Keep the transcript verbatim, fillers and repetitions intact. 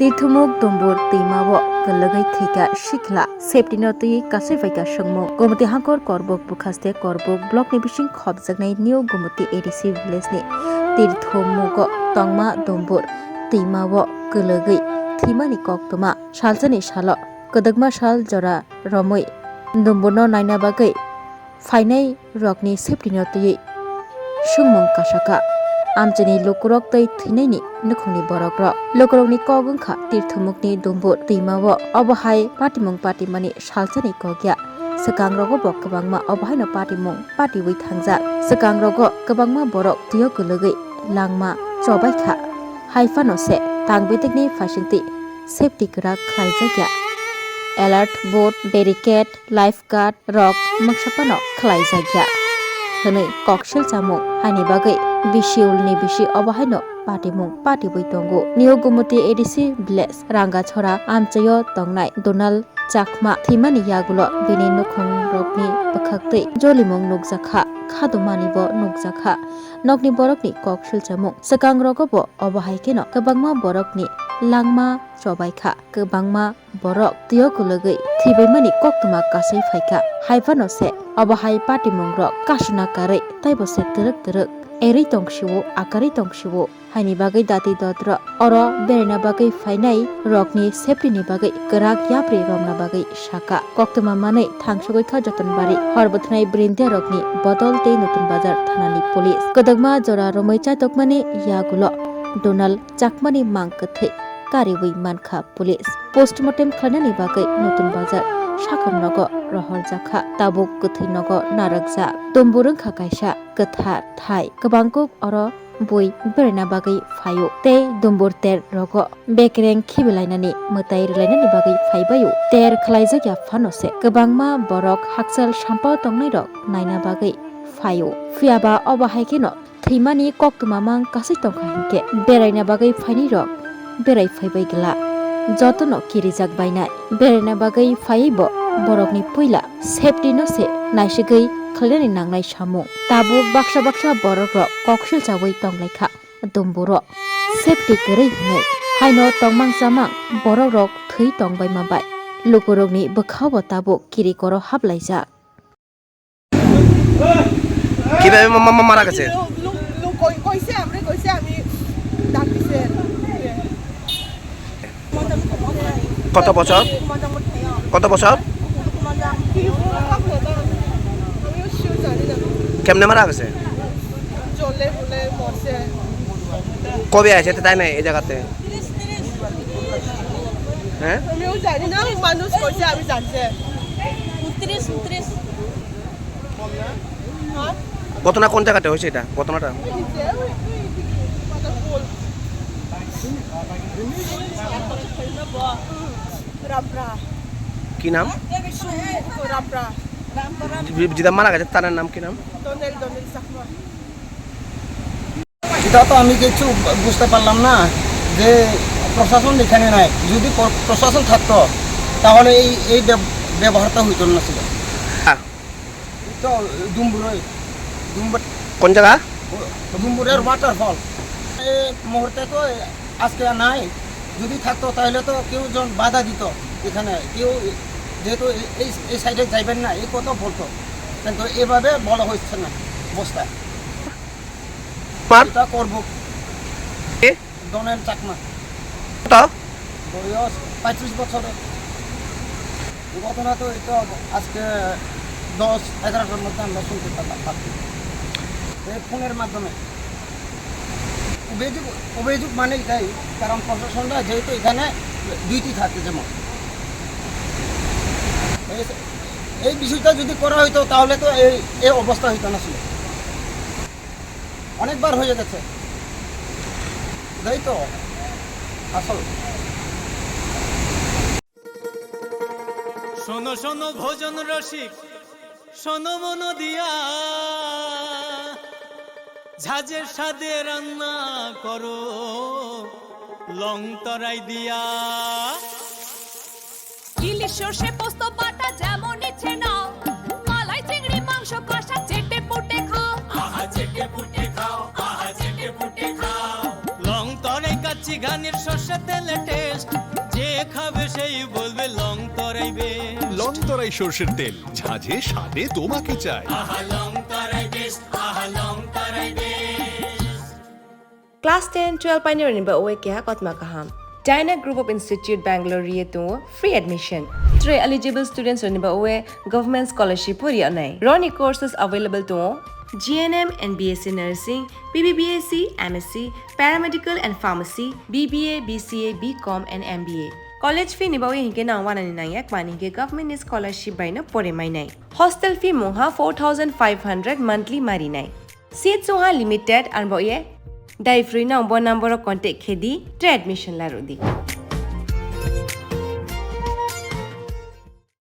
Tirthumuk Dumbur twima o kwlwgwi thwikha sikla, safety no twiwi kasui phaikha swngmung. Gumti Hangkor Korbuk bwkhaste Korbuk block ni bising khopjaknai New Gumti A D C village ni Tirthumugo tongma Dumbur twima o kwlwgwi thwimani koktwma salsani salo kwdwkma sal jora romwi Dumburno naina bagwi phainai rokni safety no twiwi swngmung kasakha amchaini lukurok tei thwinaini nukhungni borokrok. Lukurokni kok wngkha Tirthumukni Dumbur twima o. Obo hai patimung patimani salsani kok ya. Swkang rogo bo kwbangma obo haino patimung patiwi thangjak. Swkang rogo kwbangma borok twio kwlwgwi langma chobaikha. Hai phano se tang betekni phaisingtwi safety kwrak khlaijak ya. Alert board, barricade, life guard rok mungsa phano khlaijak ya hwnwi koksil chamung haini bagwi bisi ulni bisi obo haino patimung patiwi tongo. New Gumti A D C village Rangachora amchaio tongnai Donal Chakma thwimani yagulo bini nukhungrokni bwkhaktwi jolimung nukjakha, khadumani bo nukjakha. Nokni borokni koksil chamung swkang rogo bo obo hai kheno kwbangma borokni langma chobaikha, kwbangma borok twio kwlwgwi thwibaimani koktwma kasui phaikha. Hai phano se obo hai patimungrok kasuna karwi taibo se twrwk twrwk erwi tongsio, akarwi tongsio. Haini bagwi dati dodro oro beraina bagwi phainai rokni safety ni bagwi kwrak yapri romna bagwi saka. Koktwma manwi thangsugwi kha Jotonbari hor bwthanai brindia rokni bodol tei Notun Bazar thanani police. Kwdwkma jora romwi chaitokmani yagulo Donal Chakmani mang kwthwi kariwi mankha police. Postmortem khlainani bagwi Notun Bazar sakham nogo rohorjakha, tabuk kwthwi nogo narwkjak. Dumbur wngkha kaisa kwthar thai. Kwbangkuk oro bui beraina bagwi phaio tei Dumbur ter rogo bekereng khibilainani mwtai rwlainani bagwi phaibaio. Ter khlaijak ya phano se kwbangma borok hakchal sampao tongnairok naina bagwi phaio. Phiyaba obo hai kheno thwimani koktwma mang kasui tongkha hinkhe beraina bagwi phainai rok berai phaibai gla, jotono kirijak bainai. Beraina bagwi phaiwi bo borokni puila safety no se naisigwi khlainani nangnai samung. Tabuk baksa baksa borok rok koksil chawi tonglaikha Dumburo safety kwrwi hinwi, haino tongmang chamang borok rok thwi tongbaima bai lukurokni bwkhao bo tabuk kirikoro hablaijak. কিভাবে মা- মা- মা- মারা গেছে? লোক লোক কই- কইছে, আমরা কইছে, আমি ডাক দিছে। কত বছর? কত বছর? আমিও শিওর জানি না। কেমনে মারা গেছে? জলে বলে মরছে। কবে আছে তাই নাই এই জায়গাতে? হ্যাঁ? আমিও জানি না, মানুষ কইছে, আমি জানছে। উনত্রিশ, উনত্রিশ। ঘটনা কোন জায়গাতে হয়েছে এটা? ঘটনাটা? রামপ্রা। কি নাম? রামপ্রা। যে-, যেটা মারা গেছে তার নাম কি নাম? দনেল, দনেল চাকমা। এটা তো আমি কিছু বুঝতে পারলাম না যে প্রশাসন এখানে নাই। যদি প্র-, প্রশাসন থাকতো, তাহলে এই, এই ব্যব-, ব্যবহারটা হইতো না ছিল। হ্যাঁ। তো ডুম্বুরই, ডুম্বুর কোন জায়গা? ডুম্বুরের ওয়াটারফল। এই মুহূর্তে তো আজকে আর নাই। যদি থাকতো, তাহলে তো কেউ জন বাধা দিত এখানে। কেউ যেহেতু এই, এই, এই সাইডে যাইবেন না, এই কথা বলতো। কিন্তু এভাবে বলা হচ্ছে না অবস্থা। পার? এটা করব। কে? ডোনাল্ড চাকমা। কত? বয়স পঁয়ত্রিশ বছরের। ঘটনা তো এটা আজকে দশ এগারোটার মধ্যে আমরা শুনতে পারলাম, পাচ্ছি। এই ফোনের মাধ্যমে। অভিযোগ, অভিযোগ মানে এটাই, কারণ প্রশাসনরা যেহেতু এখানে ডিউটি থাকে, যেমন এই, এই বিষয়টা যদি করা হইতো, তাহলে তো এই, এই অবস্থা হইতো না ছিল। অনেকবার হয়ে গেছে। এটাই তো আসল। শোনো শোনো ভোজন রসিক, শোনো মন দিয়া, ঝাঁঝের স্বাদে রান্না করো লং তরাই দিয়া। ইলিশ সর্ষে পোস্ত বাটা যেমন ইচ্ছে নাও, মালাই চিংড়ি মাংস কষা চেটে পুটে খাও। আহা চেটে পুটে খাও, আহা চেটে পুটে খাও। লং তরাই কাচ্চি ঘানির সর্ষে তেলে টেস্ট, খাবে সেই বলবে লং তরাই বেশ। লং তরাই সর্ষের তেল, ঝাঁঝে স্বাদে তোমাকে চাই। আহা লং তরাই বেশ, আহা লং তরাই বেশ। Class ten, twelve painirokni ba oe keha kotma kaham. Dyna Group of Institute Bangalore ri tongo free admission. Three eligible students rokni ba oe government scholarship pori anai. Roni courses available tongo G N M and B S C Nursing, B B B S C, M S C, Paramedical and Pharmacy, B B A, B C A, B Com and M B A. College fee ni ba oe hinke nang wanani nangya kmani hinke government ni scholarship bai no pore mainai. Hostel fee mungha four thousand five hundred monthly marinai. Seats wngha limited, arbo ye dai free no bo number o contact khe di, tre admission la rw di.